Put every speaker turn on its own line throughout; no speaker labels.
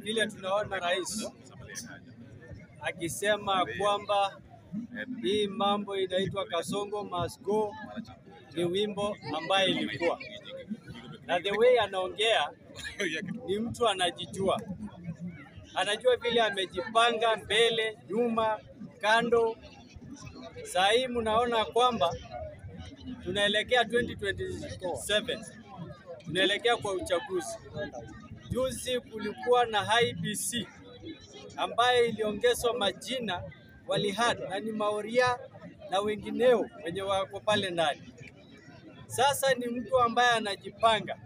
Vile tunaona rais akisema kwamba hii mambo inaitwa Kasongo must go ni wimbo ambaye ilikuwa na the way anaongea ni mtu anajijua, anajua vile amejipanga mbele, nyuma, kando. Saa hii mnaona kwamba tunaelekea 2027 tunaelekea kwa uchaguzi. Juzi kulikuwa na IEBC ambaye iliongezwa majina walihad na ni Maoria na wengineo wenye wako pale ndani. Sasa ni mtu ambaye anajipanga,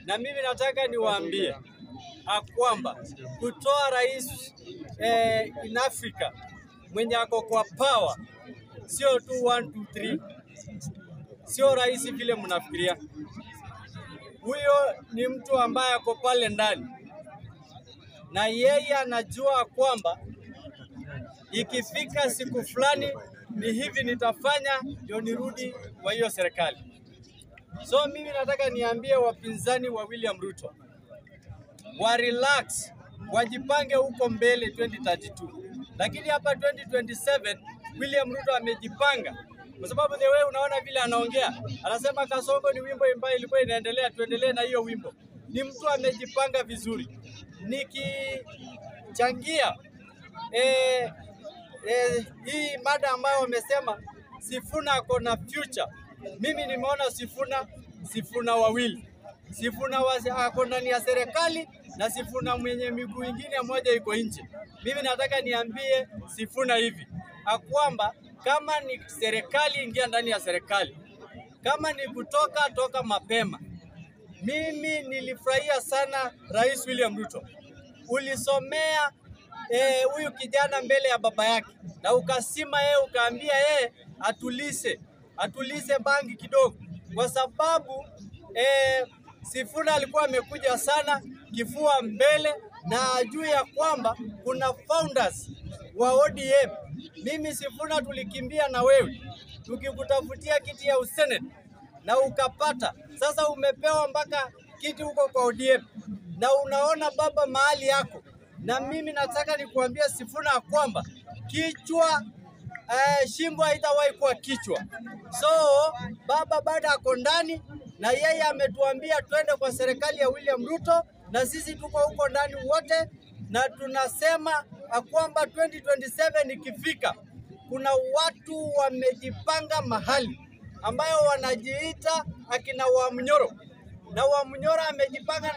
na mimi nataka niwaambie kwamba kutoa rais in Africa mwenye ako kwa power sio tu 1 2 3, sio rahisi vile mnafikiria. Huyo ni mtu ambaye ako pale ndani na yeye anajua kwamba ikifika siku fulani ni hivi nitafanya ndio nirudi kwa hiyo serikali. So mimi nataka niambie wapinzani wa William Ruto wa relax, wajipange huko mbele 2032, lakini hapa 2027 William Ruto amejipanga kwa sababu the way unaona vile anaongea, anasema Kasongo ni wimbo ambayo ilikuwa inaendelea, tuendelee na hiyo wimbo. Ni mtu amejipanga vizuri. Nikichangia hii mada ambayo wamesema Sifuna ako na future, mimi nimeona Sifuna wawili, Sifuna ako ndani ya serikali na Sifuna mwenye miguu ingine moja iko nje. Mimi nataka niambie Sifuna hivi akwamba kama ni serikali, ingia ndani ya serikali, kama ni kutoka, toka mapema. Mimi nilifurahia sana Rais William Ruto, ulisomea huyu kijana mbele ya baba yake na ukasima yeye, ukaambia yeye atulize bangi kidogo, kwa sababu Sifuna alikuwa amekuja sana kifua mbele na ajui ya kwamba kuna founders wa ODM. Mimi Sifuna tulikimbia na wewe tukikutafutia kiti ya usenate na ukapata. Sasa umepewa mpaka kiti huko kwa ODM na unaona baba mahali yako. Na mimi nataka nikuambia Sifuna kwamba kichwa shingo haitawahi kuwa kichwa. So baba bado ako ndani na yeye ametuambia twende kwa serikali ya William Ruto, na sisi tuko huko ndani wote, na tunasema kwamba 2027 ikifika, kuna watu wamejipanga mahali ambayo wanajiita akina Wamnyoro na Wamnyoro amejipanga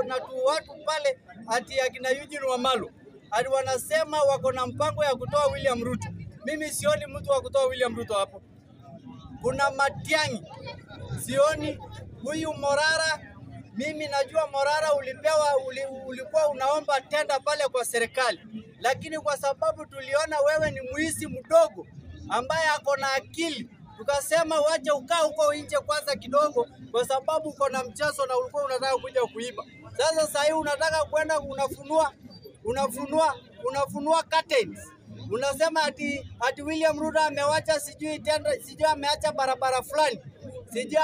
na tu watu pale ati akina Eugene Wamalwa ati wanasema wako na mpango ya kutoa William Ruto. Mimi sioni mtu wa kutoa William Ruto hapo. Kuna Matiang'i, sioni huyu Morara. Mimi najua Morara ulipewa, ulikuwa unaomba tenda pale kwa serikali, lakini kwa sababu tuliona wewe ni mwizi mdogo ambaye ako na akili, tukasema wache ukaa huko nje kwanza kidogo, kwa sababu uko na mchezo na ulikuwa unataka kuja kuiba. Sasa sasa hivi unataka kwenda unafunua curtains. Unasema ati William Ruto amewacha sijui tenda, sijui ameacha barabara fulani, sijui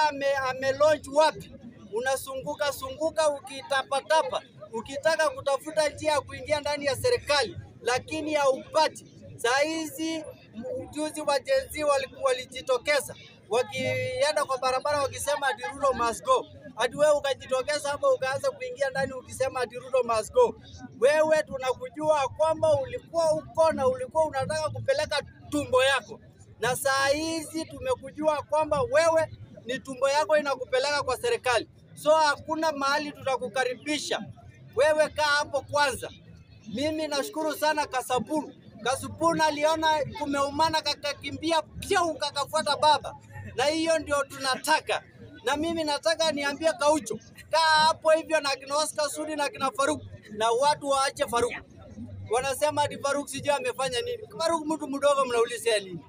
ame launch wapi. Unasunguka sunguka ukitapatapa ukitaka kutafuta njia ya kuingia ndani ya serikali, lakini haupati. Saa hizi ujuzi wa Gen Z walijitokeza wakienda kwa barabara wakisema ati Ruto must go. Ati wewe ukajitokeza hapo ukaanza kuingia ndani ukisema ati Ruto must go. Wewe tunakujua kwamba ulikuwa uko na ulikuwa unataka kupeleka tumbo yako, na saa hizi tumekujua kwamba wewe ni tumbo yako inakupeleka kwa serikali. So hakuna mahali tutakukaribisha wewe, kaa hapo kwanza. Mimi nashukuru sana Kasaburu. Kasaburu aliona kumeumana, kakakimbia pia kakafuata baba, na hiyo ndio tunataka. Na mimi nataka niambie Kaucho, kaa hapo hivyo na kina Oscar Sudi na kina Faruk, na watu waache Faruk. Wanasema ati Faruk sijui amefanya nini. Faruk mtu mdogo, mnaulizia nini?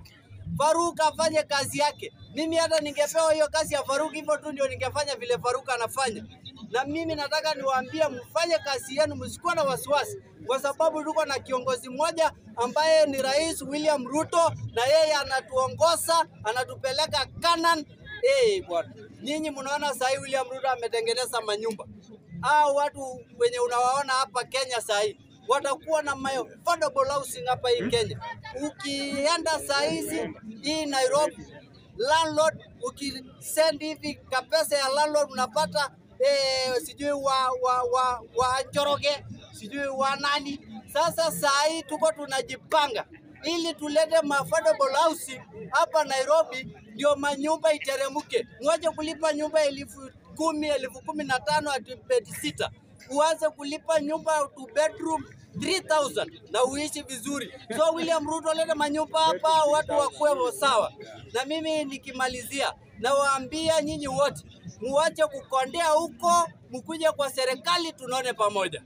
Faruk afanye kazi yake. Mimi hata ningepewa hiyo kazi ya Faruk hivyo tu ndio ningefanya vile Faruk anafanya. Na mimi nataka niwaambie mfanye kazi yenu, msikuwe na wasiwasi, kwa sababu tuko na kiongozi mmoja ambaye ni Rais William Ruto, na yeye anatuongoza, anatupeleka Canaan. Bwana, nyinyi mnaona saa hii William Ruto ametengeneza manyumba. Hao watu wenye unawaona hapa Kenya saa hii watakuwa na affordable housing hapa hii Kenya. Ukienda saa hizi hii Nairobi, landlord ukisend hivi kapesa ya landlord unapata sijui wa Njoroge, sijui wa nani. Sasa saa hii tuko tunajipanga ili tulete affordable housing hapa Nairobi, ndio manyumba iteremke. Mwache kulipa nyumba 10,000, 15,000 hadi 6,000, uanze kulipa nyumba two bedroom 3000 na uishi vizuri. So William Ruto, leta manyumba hapa, watu wakuwe sawa. Na mimi nikimalizia, nawaambia nyinyi wote muache kukondea huko, mkuje kwa serikali tunaone pamoja.